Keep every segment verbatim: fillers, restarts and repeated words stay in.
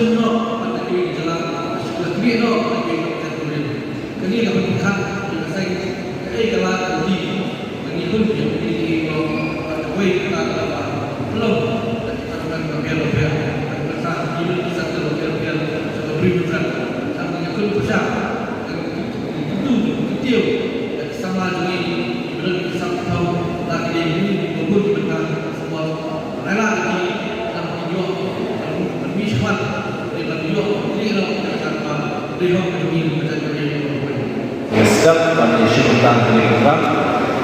Kane la pynpyrkhat ïa ka seng kaei ka lad ka lynti ba ngi hun ïa ka lynti ba kawei ka la ba pynlong da ki department ba biang ba biang, da ki pynsan ki lynti sa ka ba biang biang sa ka briew ka san. Tang ba ngi hun pynsan da ki tu ki tiew da ki samla jong ngi ki ba don ki sam ki thaw da ki dei ngi ba bun ki bynta. Nga sdang ban ïa shim bynta ha kane ka program.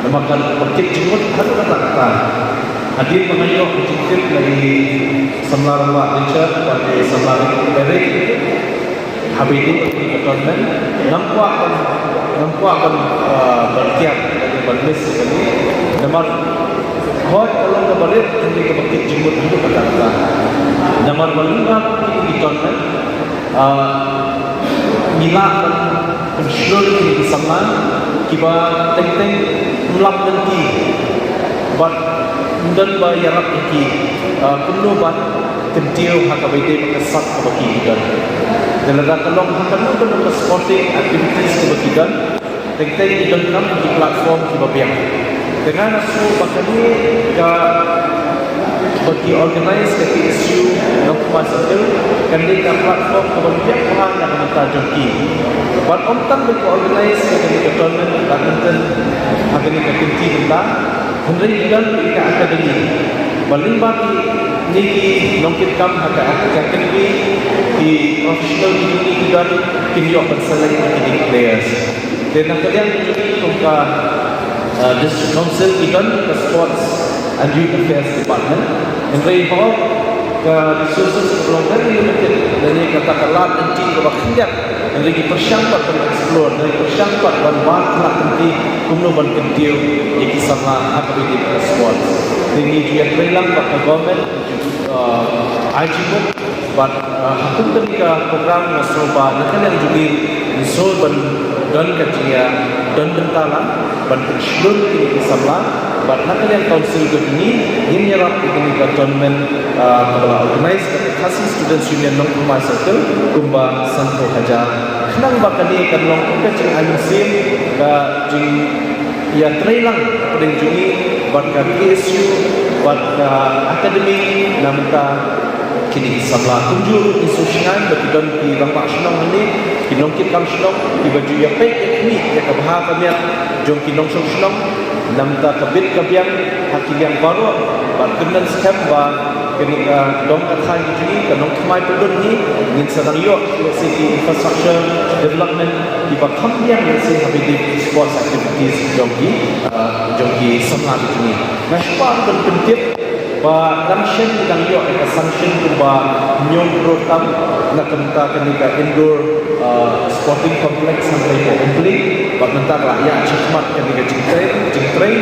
Namar ka ba kit jingmut haduh katta katta. Hadien ba nga ïoh ka jingtip na i samla Rangbah Richard bad i samla Eric ha ba ïadei bad kane ka tournament, ngam kwah ban, ngam kwah ban, ah, ban kiar, ban miss ïa kane. Namar hooid ka long kaba rit, hynrei kaba kit jingmut haduh katta katta. Namar ba lyngba kine ki tournament, ah, ngi lah ban pynshlur ïa kine ki samla kiba teng teng ym lap lynti bad ym don ba ïarap ïa ki, ah, kumno ban kyntiew ha kaba ïadei bad ka sap kaba ki don. Te lada ka long ha kano kano ka sporting activities kaba ki don, teng teng ki donkam ki platform kiba biang. Te nga nga sngew ba kane kaba ki organize ka K S U Nongthymmai Circle kan dei ka platform kaba biang bha na ka bynta jong ki. Bad ym tang ba ki organize ïa kane ka tournament badminton ha kane ka kynti mynta, hynrei ki don ïa ka academy ba lyngba kine ki nongkitkam ha ka academy, ki professional ki jong ki ki don, kin ïoh ban select ïa kine ki players. Te na ka liang jong ngi kum ka, uh, District Council ki don ka Sports and Youth Affairs Department. Hynrei hooid ka resources ka long very limited. Lane kata ka lad lynti kaba khyndiat. Hynrei ki pyrshang pat ban explore, hynrei ki pyrshang pat ban wad ka lad lynti kumno ban kyntiew ïa ki samla ha kaba ïadei bad ka sports. Te ngi ju ïatreilang bad ka government, uh, ai jingmut bad, uh, ha kum kane ka program nga sngew ba na ka liang jong ngi ngi sngew ban don ka jingïa don bynta lang ban pynshlur ïa kine ki samla bad na ka liang council ka jong ngi ngin ïarap ïa kane ka tournament, uh, kaba la organize da ka Khasi Students Union Nongthymmai Circle kumba sanphew hajar. Khnang ba kane kan long kum ka jingai mynsiem, ka jing ïatreilang hapdeng jong ngi bad ka K S U bad ka academy na bynta kine ki samla. Kumjuh ruh ngi sngewsynei ba ki don ki rangbah shnong hangne, ki nongkitkam shnong kiba ju ïapeit ïakhmih ïa ka bha ka miat jong ki nongshong shnong na bynta ka bit ka biang ha ki liang baroh. Bad kynnan skhem ba kane ka dong ka thaiñ ka jong ngi, ka Nongthymmai Pyllun hi, ngin sa dang ïoh lehse ki infrastructure development kiba kham biang lehse ha ba ïadei sports activities jong ki, ah, jong ki samla ka jong ngi. Nga shu kwah ban pyntip ba dang shen ngi dang ïoh ïa ka sanction kumba hynñiew klur tam na ka bynta kane ka indoor, ah, sporting complex hangtei ha Umpling, bad mynta ka la ïaid shakhmat kane ka jingtrei, jingtrei,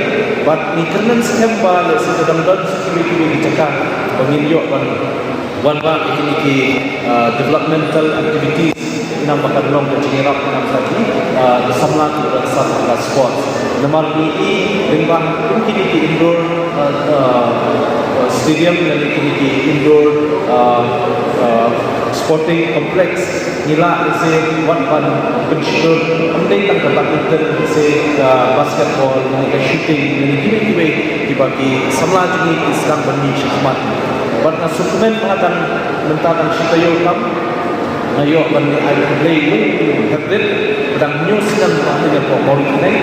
bad ngi kyrmen skhem ba lehse ka dang don sa kiwei kiwei ki jaka ba ngin ïoh ban wanrah ïa kine ki, ah, developmental activities, khnang ba kan long ka jingïarap na ka bynta ki, ah, ki samla kiba don sap ha ka sports. Namar ngi i lyngba kum kine ki indoor, ah, ah, stadium lane kine ki indoor, ah, ah, sporting complex, ngi lah lehse wat ban pynshlur ym dei tang ka badminton, lehse ka basketball lane ka shooting lane kiwei kiwei kiba ki samla jong ngi ki sdang ban mih shakhmat. Bad nga sngewkmen ba dang mynta dang shi taïew tam nga ïoh ban ïa ai khublei u Heprit ba dang hynñiew snem ba ha ine hapoh Mawryngkneng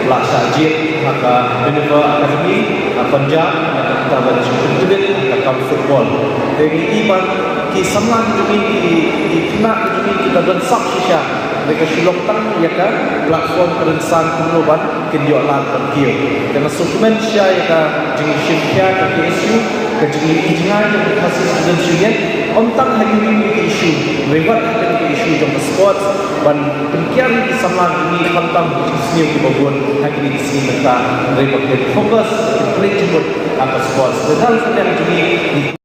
la shah jied ha ka Minerva Academy ha Punjab na ka bynta ban shu pyntbit ha ka kam football. Te ngi i ba ki samla ki jong ngi, ki, ki khynnah ki jong ngi ki la don sap shisha. Te ka shu long tang ïa ka platform ka rynsan kumno ban kin ïoh lad ban kiew. Te nga sngewkmen shisha ïa ka jingshim khia ka K S U, ka jingïohi jngai ka Khasi Students Union, ym tang ha kiwei kiwei ki issue, hynrei wat ha kane ka issue jong ka sports, ban pynkiar ïa ki samla ki jong ngi khamtam ki jingsniew kiba bun ha kine ki sngi mynta, hynrei ba kin focus, kin pynleit jingmut ha ka sports. Te na ka liang jong ngi, ngi